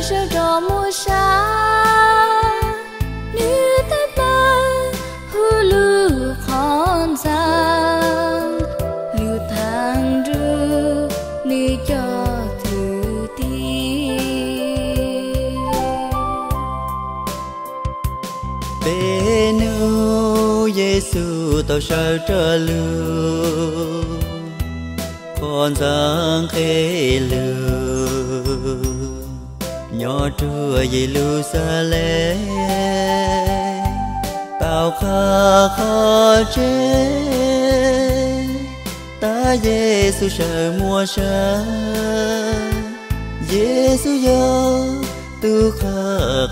sawv rov mus saib, nws tawm plaws hu lus qhov ntxeev, lus theej nrug nws cov thwj tim. Peb nug Yexus tau sawv rov lug, qhov ntxeev qheb lug, nyob rua Yeluxalees, tau qha qhov tseeb, tas Yexus sawv mus saib. Yexus yog tug qha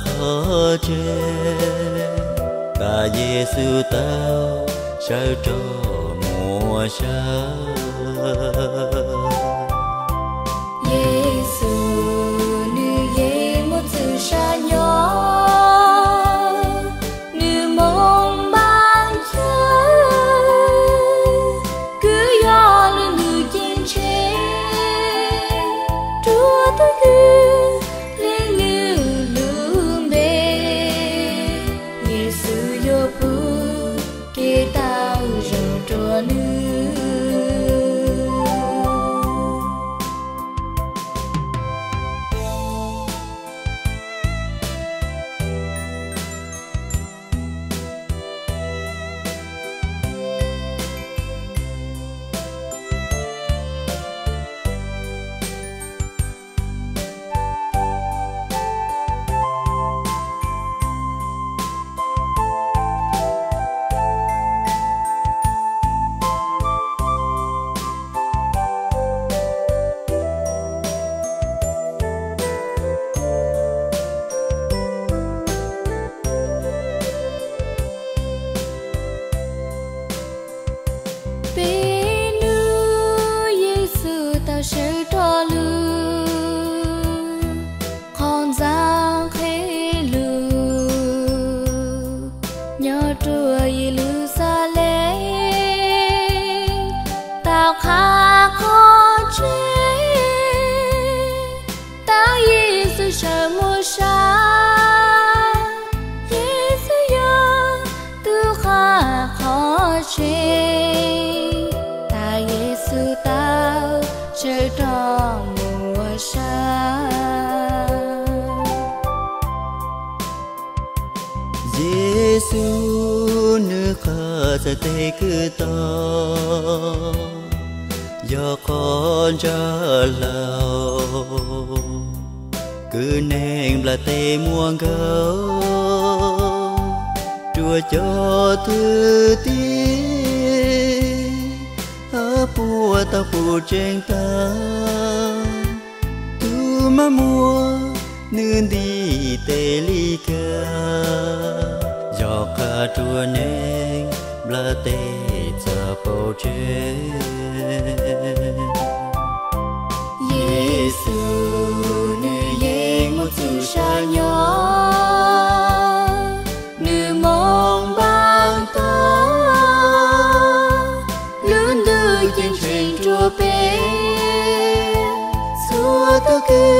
qhov tseeb, tas Yexus tau sawv rov mus saib. Yexus nws yeej muaj txwj sa nyob, nws moog npaaj chaw, kws yog lwm lub ceeb tsheej rua tug kws lees nws lub npe. Yexus yuav pub kev tau zoo rua nws. Peb nug Yexus tau sawv rov lug, qhov ntxeev qheb lug, nyob rua Yeluxalees, tau qha qhov tseeb, tas Yexus sawv mus saib. Yexus yog tug qha qhov tseeb, tas Yexus tau sawv rov mus saib. Yexus nws qha txhais tes kws tau, yog qhov ntsaj hlau kws neeg nplaj tes muaj nkaus, rua cov thwj tim hab puab tau pum tseeb tas, tug mab muag nws ntim tes li kag, yog qha rua neeg nplaj tes txav paub tseg. Yexus nws yeej muaj txwj sa nyob, nws moog npaaj tog lub ntuj ceeb tsheej rua peb. Txhua tog kws